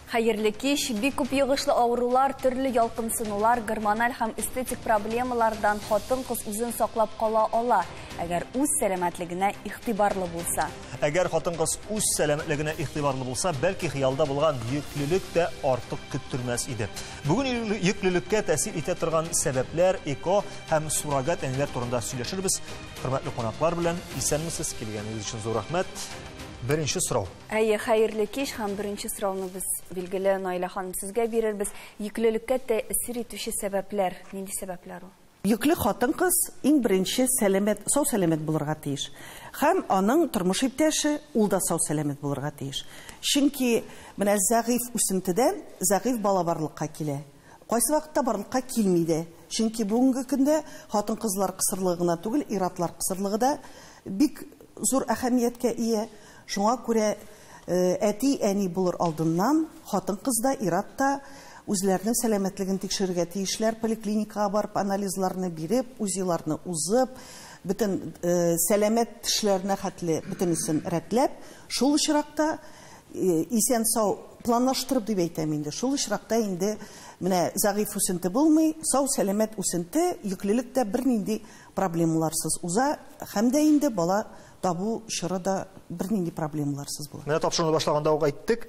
Хәерле кич. Бик күп йогышлы авырулар, төрле ялкынсынулар, гормональ һәм эстетик проблемалардан хатын-кыз үзен саклап кала ала, әгәр үз сәламәтлегенә игътибарлы булса. Әгәр хатын-кыз үз сәламәтлегенә игътибарлы булса, бәлки хыялда булган йөклелек тә артык көттермәс иде. Бүген йөклелеккә тәэсир итә торган сәбәпләр, ЭКО һәм суррогат әниләр турында сөйләшербез. Хөрмәтле кунаклар белән исәнмесез, килгәнегез өчен зур рәхмәт. Беренче сорау. Әйе, хәерле кич һәм беренче сорауны без билгеле Наилә ханым сезгә бирербез. Йөклелеккә тәэсир итүче сәбәпләр, нинди сәбәпләр ул? Йөкле хатын-кыз иң беренче сәламәт, сау сәламәт булырга тиеш. Һәм аның тормыш иптәше ул да сау сәламәт булырга тиеш. Чөнки менә зәгыйфь үсентедән зәгыйфь бала барлыкка килә. Кайсы вакытта барлыкка килми дә. Чөнки бүгенге көндә хатын-кызлар кысырлыгы гына түгел, ир-атлар кысырлыгы да бик зур әһәмияткә ия. Шуңа күрә әти-әни булыр алдыннан хатын-кыз да, ир-ат та үзләренең сәламәтлеген тикшерергә тиешләр, поликлиникага барып анализларны биреп, УЗИларны узып, бөтен сәламәт тешләренә хәтле бөтенесен рәтләп, шул очракта исән-сау планлаштырып дип әйтәм инде. Шул очракта инде менә зәгыйфь үсенте булмый, сау сәламәт үсенте, йөклелек тә бернинди проблемаларсыз уза, һәм дә инде бала табу чоры да бернинди проблемаларсыз була. Менә тапшыруны башлаганда ук әйттек,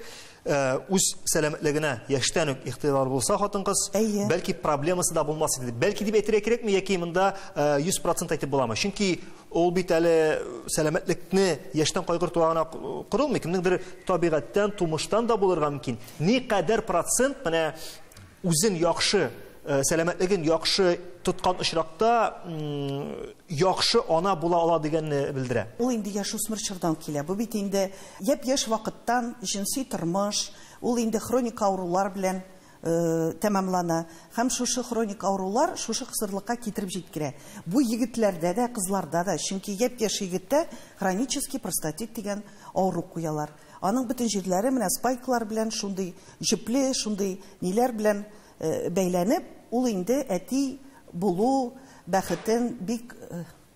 үз сәламәтлегенә яшьтән үк игътибар булса хатын-кыз, бәлки проблемасы да булмас иде. Бәлки дип әйтергә кирәкме, яки монда 100% әйтеп буламы? Чөнки ул бит әле сәламәтлекне яшьтән кайгыртуга гына корылмый, кемнеңдер табигатьтән, тумыштан да булырга мөмкин. Ни кадәр процент менә үзен яхшы, сәламәтлеген яхшы тоткан очракта яхшы ана була ала дигәнне белдерә. Ул инде яшүсмер чордан килә. Бу бит инде япь-яшь вакыттан җенси тормыш, ул инде хроник авырулар белән тәмамлана. Һәм шушы хроник авырулар шушы кысырлыкка китереп җиткерә. Бу егетләрдә дә, кызларда да, чөнки япь-яшь егеттә хронический простатит дигән авыру куялар. Аның бөтен җирләре менә спайклар белән, шундый җепле, шундый ниләр белән бәйләнеп, ул инде әти булу бәхетен бик,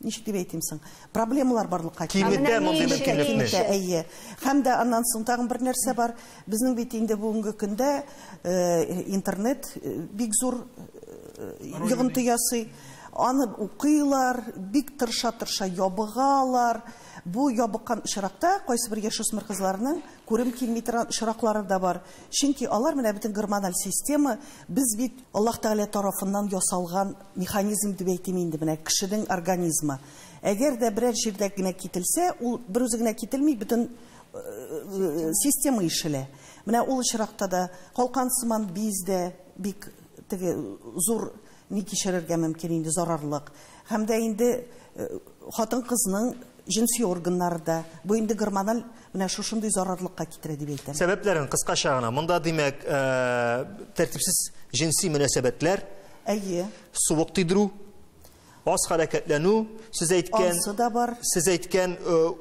ничек дип әйтим соң, проблемалар барлыкка килә. Киметә мондый мөмкинлекне. Киметә, әйе. Һәм дә аннан соң тагын бер нәрсә бар. Безнең бит инде бүгенге көндә интернет бик зур йогынты ясый. Аны укыйлар, бик тырыша-тырыша ябыгалар. Бу ябыккан очракта кайсы бер яшүсмер кызларның күрем килми торган очраклары да бар. Чөнки алар менә бөтен гормональ система, без бит Аллаһ Тәгалә тарафыннан ясалган механизм дип әйтим инде, менә кешенең организмы. Әгәр дә берәр җирдә генә кителсә, ул бер үзе генә кителми, бөтен система ишелә. Менә ул очракта да калкан сыман биз дә бик теге зур ни кичерергә мөмкин инде зарарлык. Һәм дә инде хатын-кызның җенси органнары да бу инде гормональ менә шушындый зарарлыкка китерә дип әйтәм. Сәбәпләрен кыскача гына. Монда димәк, тәртипсез җенси мөнәсәбәтләр, Әйе. суык тидерү, аз хәрәкәтләнү, сез әйткән, Ансы да бар. Сез әйткән,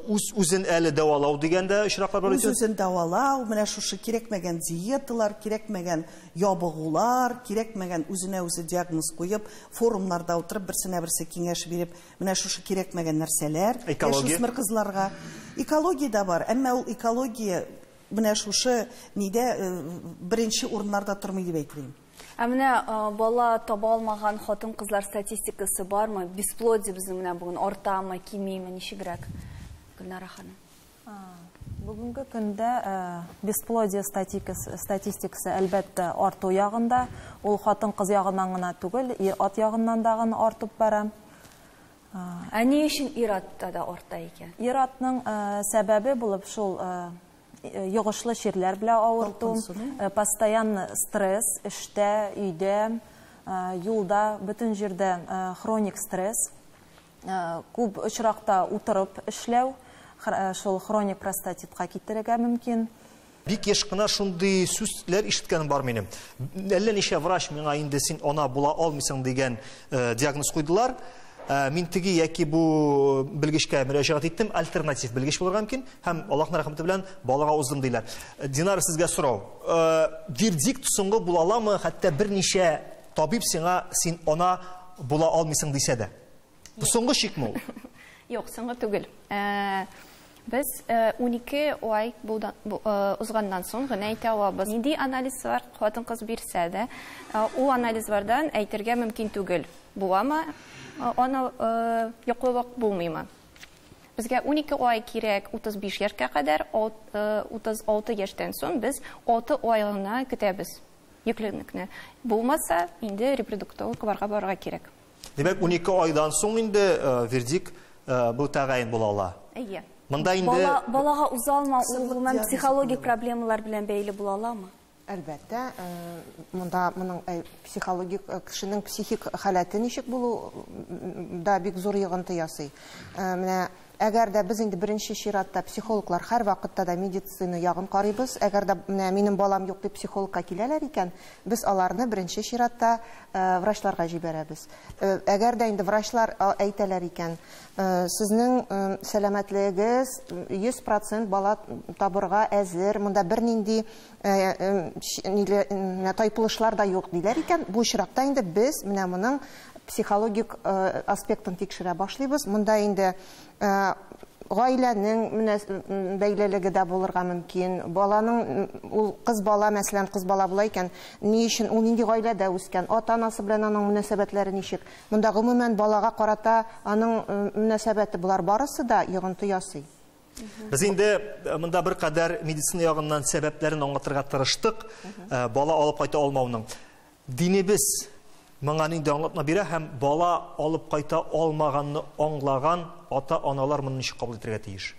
үз-үзен әле дәвалау дигәндә очраклар бар. Үз-үзен дәвалау, менә шушы кирәкмәгән диеталар, кирәкмәгән ябыгулар, кирәкмәгән үзенә үзе диагноз куеп, форумнарда утырып, берсенә берсе киңәш биреп, менә шушы кирәкмәгән нәрсәләр. Экология. Яшүсмер кызларга. Экология да бар, әмма ул экология менә шушы нидә, беренче урыннарда тормый дип әйтер идем. Ә менә бала таба алмаган хатын-кызлар статистикасы бармы? Бесплодие безнең менә бүген артамы, кимиме, ничегрәк? Гөлнара ханым. Бүгенге көндә бесплодие статистикасы әлбәттә арту ягында. Ул хатын-кыз ягыннан гына түгел, ир-ат ягыннан да гына артып бара. Ә ни өчен ир-атта да арта икән? Ир-атның сәбәбе булып шул йогышлы чирләр белән авырту, Талпынсыну. постоянно стресс, эштә, өйдә, юлда, бөтен җирдә хроник стресс, күп очракта утырып эшләү, шул хроник простатитка китерергә мөмкин. Бик еш кына шундый сүзләр ишеткәнем бар минем. Әллә ничә врач миңа инде син ана була алмыйсың дигән диагноз куйдылар. Мин теге яки бу белгечкә мөрәҗәгать иттем, альтернатив белгеч булырга мөмкин һәм Аллаһның рәхмәте белән балага уздым диләр. Динара, сезгә сорау. Вердикт соңгы була аламы, хәтта берничә табиб сиңа син ана була алмыйсың дисә дә? Бу соңгы чикме ул? Юк, соңгы түгел. Без 12 ай узганнан соң гына әйтә алабыз. Нинди анализлар хатын-кыз бирсә дә, ул анализлардан әйтергә мөмкин түгел. Буламы, аны йоклылык булмыймы? Безгә 12 ай кирәк 35 яшькә кадәр, 36 яшьтән соң без 6 ай гына көтәбез йөклелекне. Булмаса, инде репродуктологларга барырга кирәк. Димәк, 12 айдан соң инде вердикт бу тәгаен була ала. Әйе. Монда инде балага уза алмау, ул гомумән психологик проблемалар белән бәйле була аламы? Әлбәттә, монда моның психологик кешенең психик халәте ничек булу да бик зур йогынты ясый. Менә әгәр дә без инде беренче чиратта психологлар һәр вакытта да медицина ягын карыйбыз. Әгәр дә менә минем балам юк дип психологка киләләр икән, без аларны беренче чиратта врачларга җибәрәбез. Әгәр дә инде врачлар әйтәләр икән, сезнең сәламәтлегегез 100% бала табырга әзер, монда бернинди тайпылышлар да юк диләр икән, бу очракта инде без менә моның психологик аспектын тикшерә башлыйбыз. Монда инде гаиләнең бәйлелеге дә булырга мөмкин. Баланың, ул кыз бала, мәсәлән, кыз бала була икән, ни өчен ул нинди гаиләдә үскән, ата-анасы белән аның мөнәсәбәтләре ничек. Монда гомумән балага карата аның мөнәсәбәте, болар барысы да йогынты ясый. Без инде монда бер кадәр медицина ягыннан сәбәпләрен аңлатырга тырыштык, бала алып кайта алмауның. Динебез моңа нинди аңлатма бирә һәм бала алып кайта алмаганны аңлаган ата-аналар моны ничек кабул итәргә тиеш?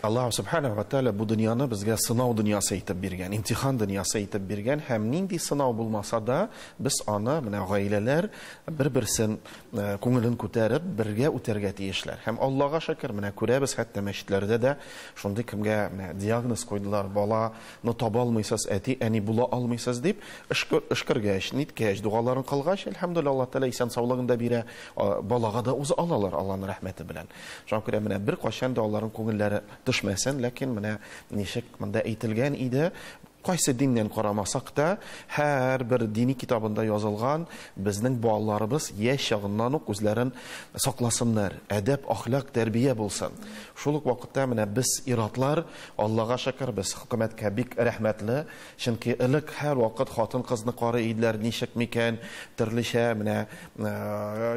Аллаһ субханаһу ва тааля бу дөньяны безгә сынау дөньясы итеп биргән, имтихан дөньясы итеп биргән һәм нинди сынау булмаса да, без аны менә гаиләләр бер-берсен күңелен күтәреп бергә үтәргә тиешләр. Һәм Аллаһга шөкер, менә күрәбез, хәтта мәчетләрдә дә шундый кемгә менә диагноз куйдылар, баланы таба алмыйсыз, әти, әни була алмыйсыз дип, эшкергәч, ниткәч, дугаларын кылгач, әлхәмдүлилләһ, Аллаһ Тәгалә исән саулыгын да бирә, балага да уза алалар Аллаһның рәхмәте белән. Шуңа күрә менә бер кайчан да аларның күңелләре төшмәсен, ләкин менә ничек монда әйтелгән иде, кайсы диннән карамасак та, һәрбер дини китабында язылган, безнең балаларыбыз яшь чагыннан ук үзләрен сакласыннар, әдәп, әхлак, тәрбия булсын. Шул ук вакытта менә без иратлар, Аллаһга шөкер, без хөкүмәткә бик рәхмәтле, чөнки элек һәр вакыт хатын-кызны карый иделәр, ничек микән, төрлечә менә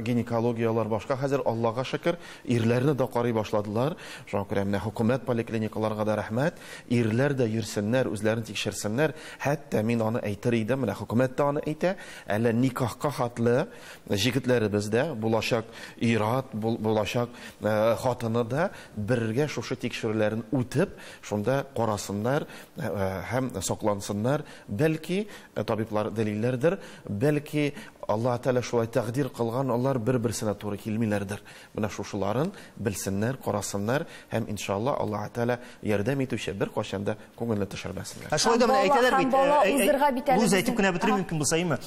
гинекологиялар башка. Хәзер Аллаһга шөкер, ирләрне дә карый башладылар. Шуңа күрә менә хөкүмәт поликлиникаларга да рәхмәт, ирләр дә йөрсеннәр, үзләрен тикшерсеннәр. Хәтта мин аны әйтер идем, менә хөкүмәт тә аны әйтә, әле никахка хатлы җегетләребез дә, булачак ират, булачак хатыны да бергә шушы тикшерүләрен үтеп, шунда карасыннар һәм саклансыннар. Бәлки табиблар дәлилләрдер, бәлки Аллаһ Тәгалә шулай тәкъдир кылган, алар бер-берсенә туры килмиләрдер. Менә шушыларын белсеннәр, карасыннар һәм иншалла Аллаһ Тәгалә ярдәм итүче бер кайчан да күңелне төшермәсеннәр. Ә шулай да менә әйтәләр бит, үз әйтеп кенә бетерү мөмкин булса, әйме?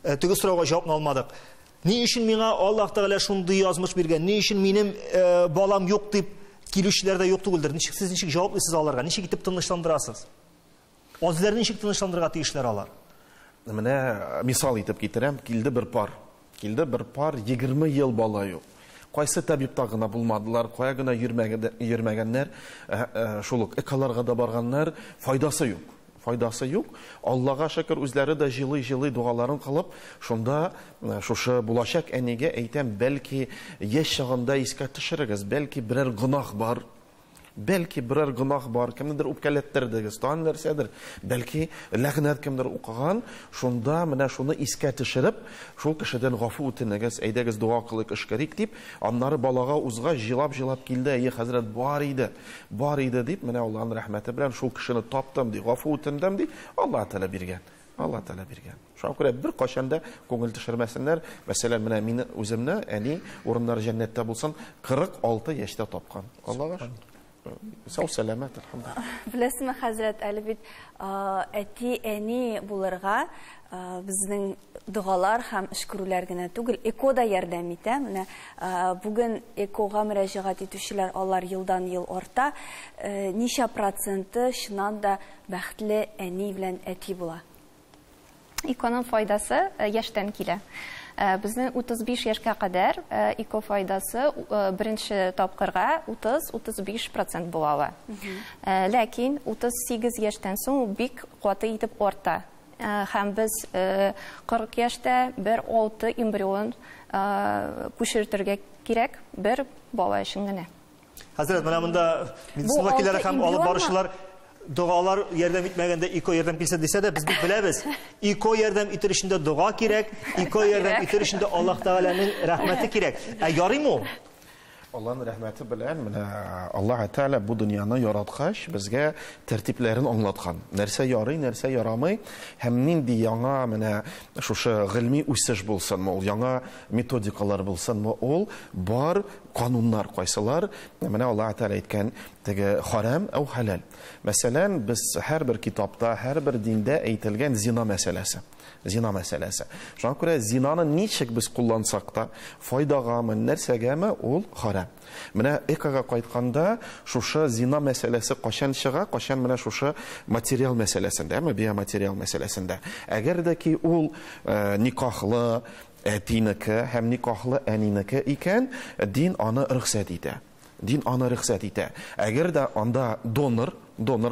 Теге сорауга җавапны алмадык. Ни өчен миңа Аллаһ Тәгалә шундый язмыш биргән? Ни өчен минем балам юк дип килүчеләр дә юк түгелдер? Ничек сез ничек җаваплыйсыз аларга? Ничек итеп тынычландырасыз? Үзләрен ничек тынычландырырга тиешләр алар? Менә мисал итеп китерәм, килде бер пар. Килде бер пар, 20 ел бала юк. Кайсы табибта гына булмадылар, кая гына йөрмәгәннәр, шул ук экаларга да барганнар, файдасы юк. Файдасы юк. Аллаһга шөкер, үзләре дә җылый-җылый дугаларын кылып, шунда шушы булачак әнигә әйтәм, бәлки яшь чагында искә төшерегез, бәлки берәр гөнаһ бар. Бәлки берәр гөнаһ бар, кемнедер үпкәләттердегез, тагын нәрсәдер, бәлки ләгънәт кемдер укыган, шунда менә шуны искә төшереп, шул кешедән гафу үтенегез, әйдәгез дуа кылыйк, эшкәрик дип, аннары балага узгач җылап-җылап килде, әйе, хәзрәт, бар иде, бар иде дип, менә Аллаһның рәхмәте белән шул кешене таптым ди, гафу үтендем ди, Аллаһ Тәгалә биргән. Аллаһ Тәгалә биргән. Шуңа күрә бер кайчан да күңел төшермәсеннәр. Мәсәлән, менә мине үземне әни урыннар җәннәттә булсын, 46 яшьтә тапкан. Аллаһга шөкер. Сау сәламәт, әлхәмдүлилләһ. Беләсезме, хәзрәт, әле бит әти, әни булырга безнең догалар һәм эшкерүләр генә түгел, ЭКО да ярдәм итә. Менә бүген ЭКОга мөрәҗәгать итүчеләр алар елдан-ел арта. Ничә проценты чыннан да бәхетле әни белән әти була? ЭКОның файдасы яшьтән килә. Безнең 35 яшькә кадәр ЭКО файдасы беренче тапкырга 30-35% була ала. Ләкин 38 яшьтән соң ул бик каты итеп арта. Һәм без 40 яшьтә бер 6 эмбрион күчертергә кирәк бер бала өчен генә. Хәзрәт, менә монда медицина вәкилләре һәм алып баручылар догалар ярдәм итмәгәндә ЭКО ярдәм килсә дисә дә, без бит беләбез. ЭКО ярдәм итер өчен дә дога кирәк, ЭКО ярдәм итер өчен дә Аллаһ Тәгаләнең рәхмәте кирәк. Ә ярыймы ул? Аллаһның рәхмәте белән менә Аллаһ Тәгалә бу дөньяны яраткач, безгә тәртипләрен аңлаткан. Нәрсә ярый, нәрсә ярамый һәм нинди яңа менә шушы гыйльми үсеш булсынмы ул, яңа методикалар булсынмы ул, бар кануннар кайсылар, менә Аллаһ Тәгалә әйткән теге харам әү хәләл. Мәсәлән, без һәрбер китапта, һәрбер диндә әйтелгән зина мәсьәләсе. Зина мәсьәләсе. Шуңа күрә зинаны ничек без куллансак та, файдагамы, нәрсәгәме, ул харам. Менә ЭКОга кайтканда, шушы зина мәсьәләсе кайчан чыга, кайчан менә шушы материал мәсьәләсендә, әме биоматериал мәсьәләсендә. Әгәр дә ки ул никахлы әтинеке һәм никахлы әнинеке икән, дин аны рөхсәт итә. Дин аны рөхсәт итә. Әгәр дә анда донор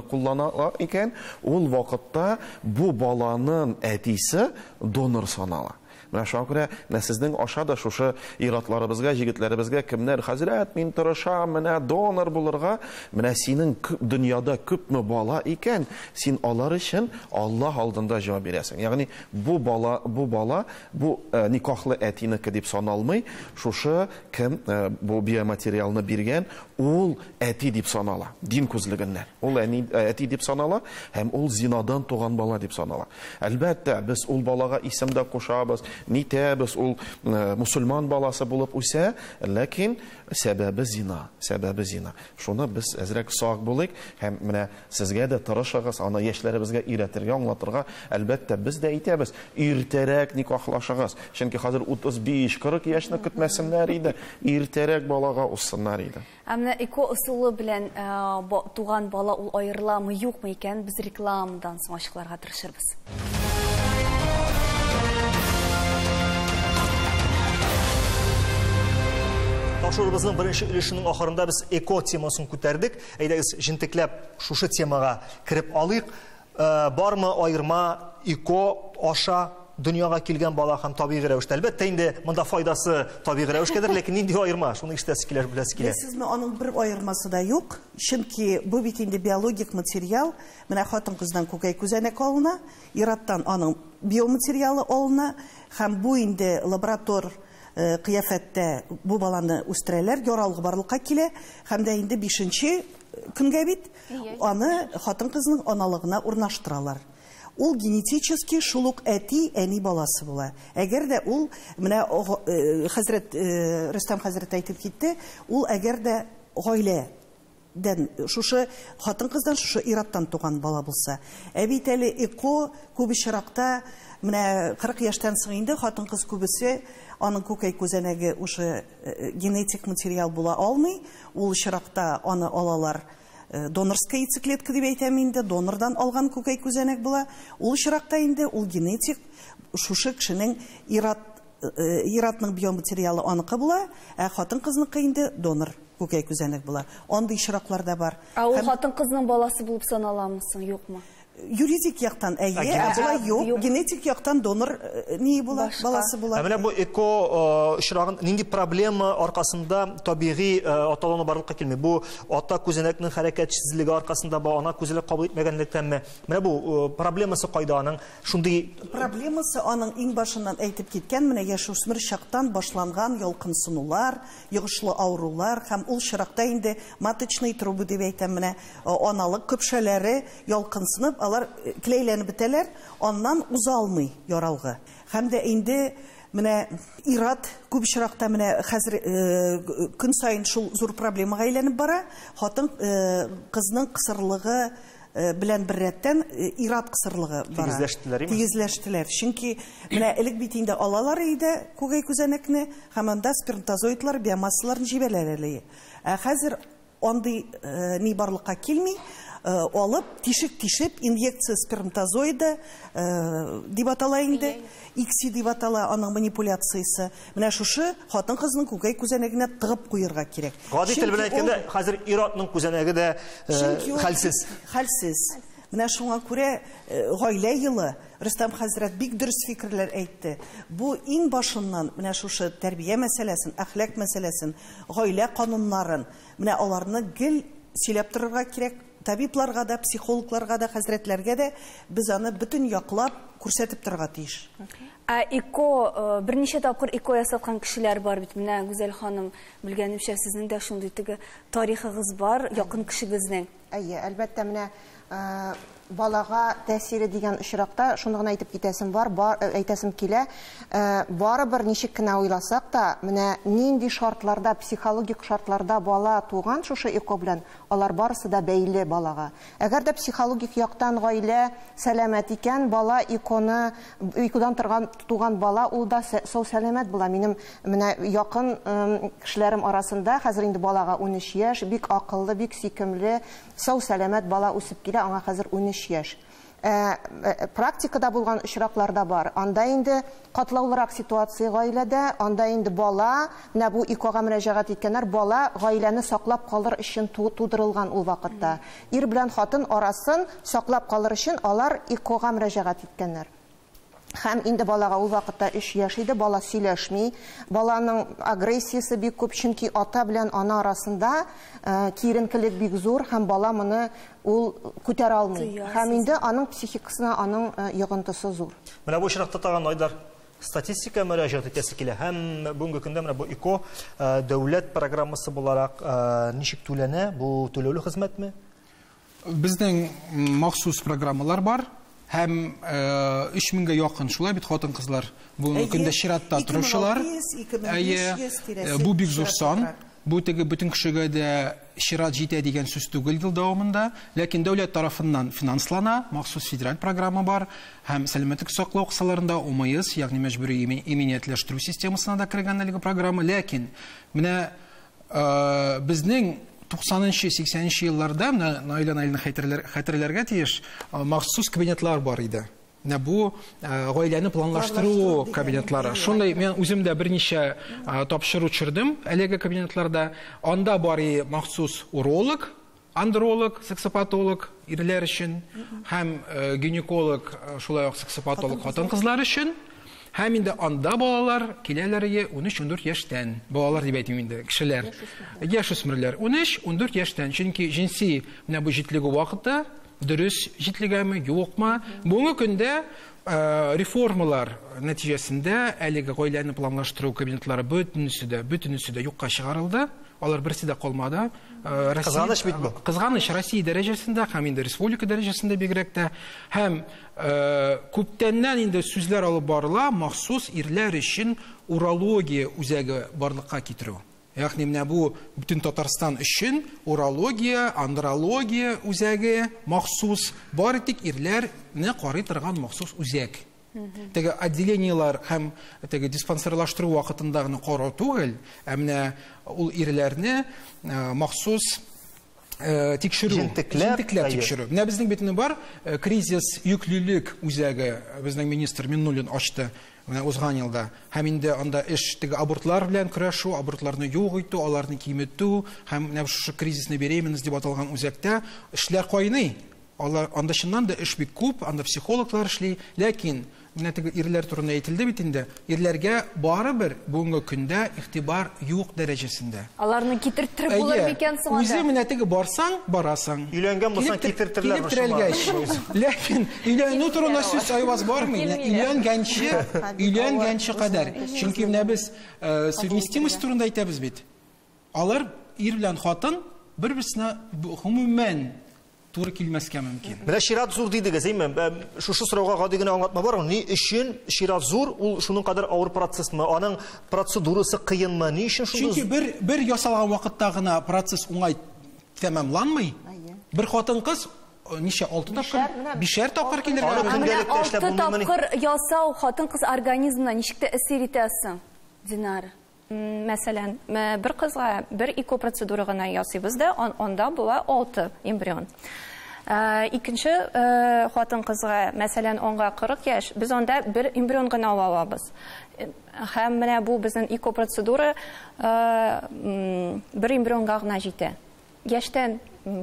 куллана икән, ул вакытта бу баланың әтисе донор санала. Менә шуңа күрә менә сезнең аша да шушы ир-атларыбызга, җегетләребезгә кемнәр хәзрәт, мин тырышам, менә донор булырга, менә синең дөньяда күпме бала икән, син алар өчен Аллаһ алдында җавап бирәсең. Ягъни бу бала, бу никахлы әтинеке дип саналмый, шушы кем бу биоматериалны биргән, ул әти дип санала, дин күзлегеннән. Ул әти дип санала һәм ул зинадан туган бала дип санала. Әлбәттә, без ул балага исем дә кушабыз, нитәбез, ул мусульман баласы булып үсә, ләкин сәбәбе зина, сәбәбе зина. Шуны без әзрәк сак булыйк һәм менә сезгә дә тырышыгыз, аны яшьләребезгә өйрәтергә, аңлатырга. Әлбәттә, без дә әйтәбез, иртәрәк никахлашыгыз. Чөнки хәзер 35-40 яшьне көтмәсеннәр иде, иртәрәк балага узсыннар иде. Ә менә ЭКО ысулы белән туган бала ул аерыламы, юкмы икән, без рекламадан соң ачыкларга тырышырбыз. Тапшыруыбызның беренче өлешенең ахырында без ЭКО темасын күтәрдек. Әйдәгез, җентекләп шушы темага кереп алыйк. Бармы аерма ЭКО аша дөньяга килгән бала һәм табигый рәвештә? Әлбәттә, инде монда файдасы табигый рәвешкәдер, ләкин нинди аерма? Шуны ишетәсе килә, беләсе килә. Беләсезме, аның бер аермасы да юк. Чөнки бу бит инде биологик материал. Менә хатын-кыздан күкәй күзәнәк алына, ир-аттан аның биоматериалы алына һәм бу инде лаборатор кыяфәттә бу баланы үстерәләр, яралгы барлыкка килә һәм дә инде 5нче көнгә бит аны хатын-кызның аналыгына урнаштыралар. Ул генетически шул ук әти-әни баласы була. Әгәр дә ул, менә хәзрәт Рөстәм хәзрәт әйтеп китте, ул әгәр дә гаиләдән, шушы хатын-кыздан, шушы ир-аттан туган бала булса. Ә бит әле ЭКО күп очракта менә 40 яшьтән соң инде хатын-кыз күбесе аның күкәй күзәнәге уже генетик материал була алмый. Ул очракта аны алалар донорская яйцеклетка дип әйтәм инде, донордан алган күкәй күзәнәк була. Ул очракта инде ул генетик шушы кешенең ир-атның биоматериалы аныкы була, ә хатын-кызныкы инде донор күкәй күзәнәк була. Андый очраклар да бар. Ә ул хатын-кызның баласы булып саналамы соң, юкмы? Юридик яктан әйе, ә болай юк. Генетик яктан донор ни була, баласы була. Ә менә бу ЭКО очрагын нинди проблема аркасында табигый аталану барлыкка килми? Бу ата күзәнәкнең хәрәкәтсезлеге аркасында, бу ана күзәнәк кабул итмәгәнлектәнме? Менә бу проблемасы кайда аның? Шундый проблемасы аның иң башыннан әйтеп киткән, менә яшүсмер чактан башланган ялкынсынулар, йогышлы авырулар һәм ул чиракта инде маточный трубы дип әйтәм, менә аналык көпшәләре ялкынсынып, алар клейләнеп бетәләр, аннан уза алмый яралгы. Һәм дә инде менә ир-ат күп очракта менә хәзер көн саен шул зур проблемага әйләнеп бара. Хатын кызның кысырлыгы белән бер рәттән ир-ат кысырлыгы бара. Тигезләштеләр, име? Тигезләштеләр. Чөнки менә элек бит инде алалар иде күкәй күзәнәкне һәм анда сперматозоидлар биомассаларын җибәрәләр әле. Ә хәзер андый ни барлыкка килми. алып, тишек-тишеп, инъекция сперматозоида дип атала инде, икси дип атала аның манипуляциясе. Менә шушы хатын-кызның күкәй күзәнәгенә тыгып куярга кирәк. Гади тел белән әйткәндә, хәзер ир-атның күзәнәге дә хәлсез. Хәлсез. Менә шуңа күрә гаилә елы, Рөстәм хәзрәт бик дөрес фикерләр әйтте. Бу иң башыннан менә шушы тәрбия мәсьәләсен, әхлак мәсьәләсен, гаилә кануннарын, менә аларны гел сөйләп торырга кирәк. Табибларга да, психологларга да, хәзрәтләргә дә без аны бөтен яклап күрсәтеп торырга тиеш. Ә ЭКО, берничә тапкыр ЭКО ясаткан кешеләр бар бит. Менә Гүзәл ханым, белгәнемчә, сезнең дә шундый теге тарихыгыз бар, якын кешегезнең. Әйе, әлбәттә, менә балага тәэсире дигән очракта шуны гына әйтеп китәсем бар, әйтәсем килә, барыбер ничек кенә уйласак та, менә нинди шартларда, психологик шартларда бала туган шушы ЭКО белән, алар барысы да бәйле балага. Әгәр дә психологик яктан гаилә сәламәт икән, бала ЭКОны, ЭКОдан торган туган бала ул да сау сәламәт була. Минем менә якын кешеләрем арасында хәзер инде балага 13 яшь, бик акыллы, бик сөйкемле, сау сәламәт бала үсеп килә, аңа хәзер 13 яшь. Практикада булган очракларда бар. Анда инде катлаулырак ситуация гаиләдә, анда инде бала, менә бу ЭКОга мөрәҗәгать иткәннәр, бала гаиләне саклап калыр өчен тудырылган ул вакытта. Ир белән хатын арасын саклап калыр өчен алар ЭКОга мөрәҗәгать иткәннәр. Һәм инде балага ул вакытта 3 яшь иде, бала сөйләшми, баланың агрессиясе бик күп, чөнки ата белән ана арасында киеренкелек бик зур, һәм бала моны ул күтәрә алмый. Һәм инде аның психикасына аның йогынтысы зур. Менә бу очракта тагын Айдар статистика мөрәҗәгать итәсе килә. Һәм бүгенге көндә менә бу ЭКО дәүләт программасы буларак ничек түләнә? Бу түләүле хезмәтме? Безнең махсус программалар бар. Һәм 3000гә якын шулай бит хатын-кызлар бүгенге көндә чиратта торучылар. Бу бик зур сан. Бу теге бөтен кешегә дә чират җитә дигән сүз түгел ел дәвамында, ләкин дәүләт тарафыннан финанслана, махсус федераль программа бар, һәм сәламәтлек саклау кысаларында ОМС, ягъни мәҗбүри иминиятләштерү системасына да кергән әлеге программа. Ләкин менә безнең 90-80 елларда, менә Наилә Наилне хәтерләргә тиеш, махсус кабинетлар бар иде. Менә бу гаиләне планлаштыру кабинетлары. Шундай мин үзем дә берничә тапшыру төшердем әлеге кабинетларда. Анда бар махсус уролог, андролог, сексопатолог ирләр өчен, һәм гинеколог, шулай ук сексопатолог хатын-кызлар өчен. Һәм инде анда балалар киләләр 13-14 яшьтән. Балалар дип әйтим инде, кешеләр. Яшүсмерләр 13-14 яшьтән. Чөнки җенси менә бу җитлегү вакыты дөрес җитлегәме, юкмы? Бүгенге көндә реформалар нәтиҗәсендә әлеге гаиләне планлаштыру кабинетлары бөтенесе дә юкка чыгарылды. Алар берсе дә калмады. Кызганыч бит бу. Кызганыч Россия дәрәҗәсендә һәм инде республика дәрәҗәсендә бигрәк тә. Һәм күптәннән инде сүзләр алып барыла махсус ирләр өчен урология үзәге барлыкка китерү. Ягъни менә бу бөтен Татарстан өчен урология, андрология үзәге махсус бары тик ирләрне карый торган махсус үзәк. Теге отделениелар һәм теге диспансерлаштыру вакытында гына карау түгел, ә менә ул ирләрне махсус тикшерү, җентекләп тикшерү. Менә безнең бит бар кризис йөклелек үзәге, безнең министр Миннуллин ачты менә узган елда. Һәм инде анда эш теге абортлар белән көрәшү, абортларны юк итү, аларны киметү һәм менә шушы кризисный беременность дип аталган үзәктә эшләр кайный. Алар анда чыннан да эш бик күп, анда психологлар эшли, ләкин менә теге ирләр турында әйтелде бит инде. Ирләргә барыбер бүгенге көндә игътибар юк дәрәҗәсендә. Аларны китерттереп булыр микән соң? Үзе менә теге барсаң, барасың. Өйләнгән булсаң китертерләр. Ләкин өйләнү турында сүз айваз бармый. Өйләнгәнче кадәр. Чөнки менә без совместимость турында әйтәбез бит. Алар ир белән хатын бер-берсенә гомумән туры килмәскә мөмкин. Менә чират зур дидегез, әйме? Шушы сорауга гади генә аңлатма бар. Ни өчен чират зур? Ул шуның кадәр авыр процессмы? Аның процедурасы кыенмы? Ни өчен шундый? Чөнки бер ясалган вакытта гына процесс уңай тәмамланмый. Бер хатын-кыз ничә 6 тапкыр, 5 тапкыр килергә мөмкин. 6 тапкыр ясау хатын-кыз организмына ничек тәэсир итә соң, Динара? Мәсәлән, бер кызга бер ЭКО процедура гына ясыйбыз да, анда була 6 эмбрион. Икенче хатын-кызга, мәсәлән, аңа 40 яшь, без анда бер эмбрион гына ала алабыз. Һәм менә бу безнең ЭКО процедура бер эмбрионга гына җитә. Яшьтән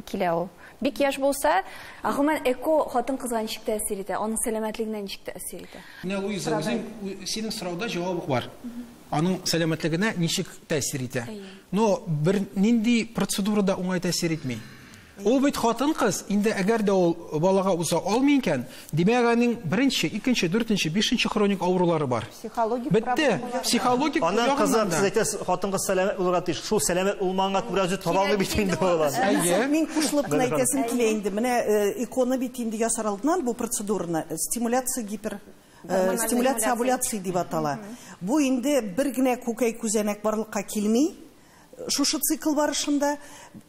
килә ул. Бик яшь булса, гомумән ЭКО хатын-кызга ничек тәэсир итә? Аның сәламәтлегенә ничек тәэсир итә? Менә, Луиза, үзең синең сорауда җавабы бар. Аның сәламәтлегенә ничек тәэсир итә? Но бер нинди процедура да уңай тәэсир итми. Ул бит хатын-кыз, инде әгәр дә ул балага уза алмый икән, димәк, аның беренче, икенче, дүртенче, бишенче хроник авырулары бар. Психологик Бетте. Психологик Аннан кызы, сез әйтәсез, хатын-кыз сәламәт булырга тиеш. Шул сәламәт булмаганга күрә үзе таба алмый бит инде балалар. Әйе. Мин кушылып кына әйтәсем килә инде. Менә ЭКОны бит инде ясар алдыннан бу процедураны стимуляция гипер стимуляция овуляции дип атала. Бу инде бер генә күкәй күзәнәк барлыкка килми. Шушы цикл барышында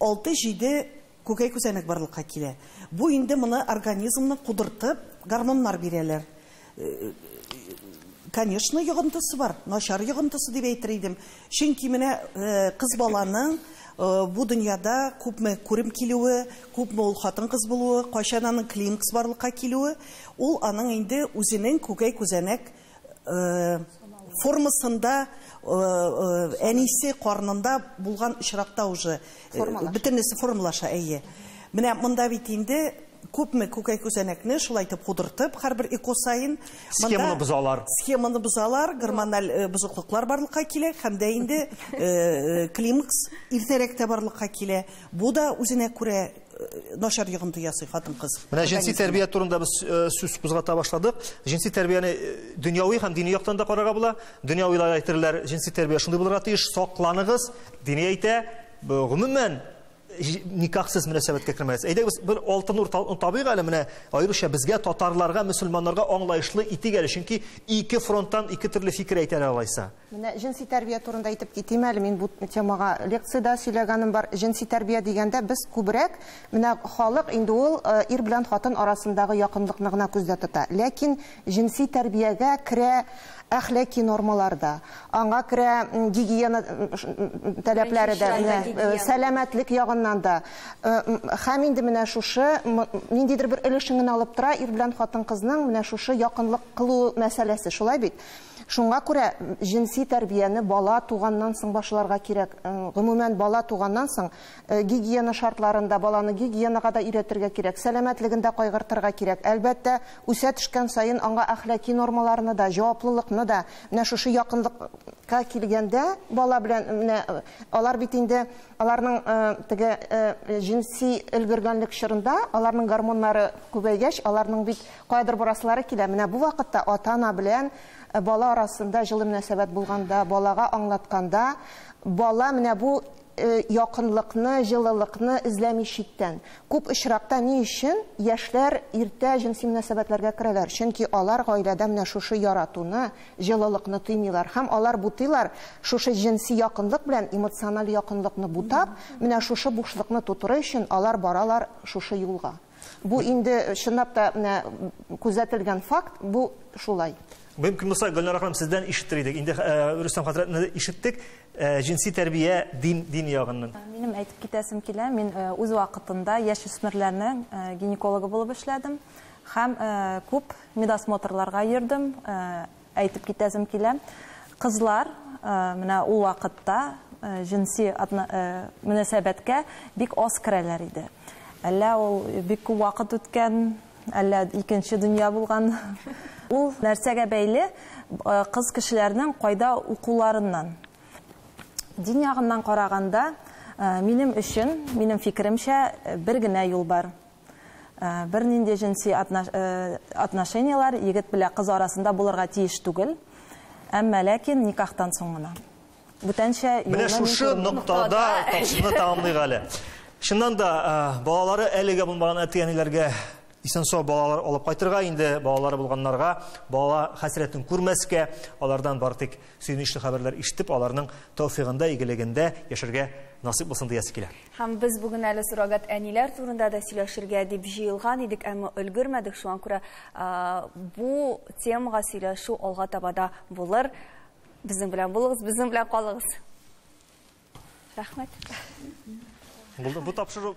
6-7 күкәй күзәнәк барлыкка килә. Бу инде моны организмны кудыртып, гормоннар бирәләр. Конечно, йогынтысы бар, начар йогынтысы дип әйтер идем. Чөнки менә кыз баланың бу дөньяда күпме күрем килүе, күпме ул хатын-кыз булуы, кайчан аның климакс барлыкка килүе, ул аның инде үзенең күкәй күзәнәк формасында әнисе карнында булган очракта уже бөтенесе формалаша, әйе. Менә монда бит инде күпме күкәй күзәнәкне шулай итеп кудыртып, һәрбер ЭКО саен схеманы бозалар. Схеманы бозалар, гормональ бозыклыклар барлыкка килә һәм дә инде климакс иртәрәк тә барлыкка килә. Бу да үзенә күрә начар йогынты ясый хатын-кыз. Менә җенси тәрбия турында без сүз кузгата башладык. Җенси тәрбияне дөньяви һәм дини яктан да карарга була. Дөньявилар әйтерләр, җенси тәрбия шундый булырга тиеш, сакланыгыз. Дини әйтә, гомумән никахсыз мөнәсәбәткә кермәгез. Әйдәгез бер алтын урта табыйк әле, менә аеруча безгә, татарларга, мөселманнарга аңлаешлы итик әле, чөнки ике фронттан ике төрле фикер әйтәләр алайса. Менә җенси тәрбия турында әйтеп китим әле, мин бу темага лекциядә сөйләгәнем бар. Җенси тәрбия дигәндә без күбрәк менә халык инде ул ир белән хатын арасындагы якынлыкны гына күздә тота. Ләкин җенси тәрбиягә керә әхлаки нормалар да, аңа керә гигиена таләпләре дә, сәламәтлек ягыннан да. Һәм инде менә шушы ниндидер бер өлешен генә алып тора ир белән хатын-кызның менә шушы якынлык кылу мәсьәләсе, шулай бит? Шуңа күрә җенси тәрбияне бала туганнан соң башларга кирәк. Гомумән бала туганнан соң гигиена шартларында баланы гигиенага да өйрәтергә кирәк, сәламәтлеген дә кайгыртырга кирәк. Әлбәттә, үсә төшкән саен аңа әхлаки нормаларны да, җаваплылыкны да, менә шушы якынлыкка килгәндә бала белән менә алар бит инде аларның теге җенси өлгергәнлек чорында аларның гормоннары күбәйгәч, аларның бит каядыр барасылары килә. Менә бу вакытта ата-ана белән бала арасында җылы мөнәсәбәт булганда, балага аңлатканда, бала менә бу якынлыкны, җылылыкны эзләми читтән. Күп очракта ни өчен яшьләр иртә җенси мөнәсәбәтләргә керәләр? Чөнки алар гаиләдә менә шушы яратуны, җылылыкны тоймыйлар һәм алар бутыйлар шушы җенси якынлык белән эмоциональ якынлыкны бутап, менә шушы бушлыкны тутыру өчен алар баралар шушы юлга. Бу инде чынлап та менә күзәтелгән факт, бу шулай. Мөмкин булса, Гөлнара ханым, сездән ишетер идек. Инде Рөстәм хәзрәтне ишеттек. Җенси тәрбия дин ягыннан. Минем әйтеп китәсем килә, мин үз вакытында яшь үсмерләрнең гинекологы булып эшләдем һәм күп медосмотрларга йөрдем. Әйтеп китәсем килә. Кызлар менә ул вакытта җенси мөнәсәбәткә бик аз керәләр иде. Әллә ул бик күп вакыт үткән, әллә икенче дөнья булган. Ул нәрсәгә бәйле? Кыз кешеләрнең кайда укуларыннан. Дин ягыннан караганда, минем өчен, минем фикеремчә, бер генә юл бар. Бер нинди җенси отношениялар егет белән кыз арасында булырга тиеш түгел, әмма ләкин никахтан соң гына. Бүтәнчә юлны. Менә шушы ноктада тапшыруны тәмамлыйк әле. Чыннан да балалары әлегә булмаган әти-әниләргә исән-сау балалар алып кайтырга, инде балалары булганнарга бала хәсрәтен күрмәскә, алардан бары тик сөенечле хәбәрләр ишетеп, аларның тәүфигында, игелегендә яшәргә насыйп булсын диясе килә. Һәм без бүген әле суррогат әниләр турында да сөйләшергә дип җыелган идек, әмма өлгермәдек, шуңа күрә бу темага сөйләшү алга таба да булыр. Безнең белән булыгыз, безнең белән калыгыз. Рәхмәт. Булды бу тапшыру.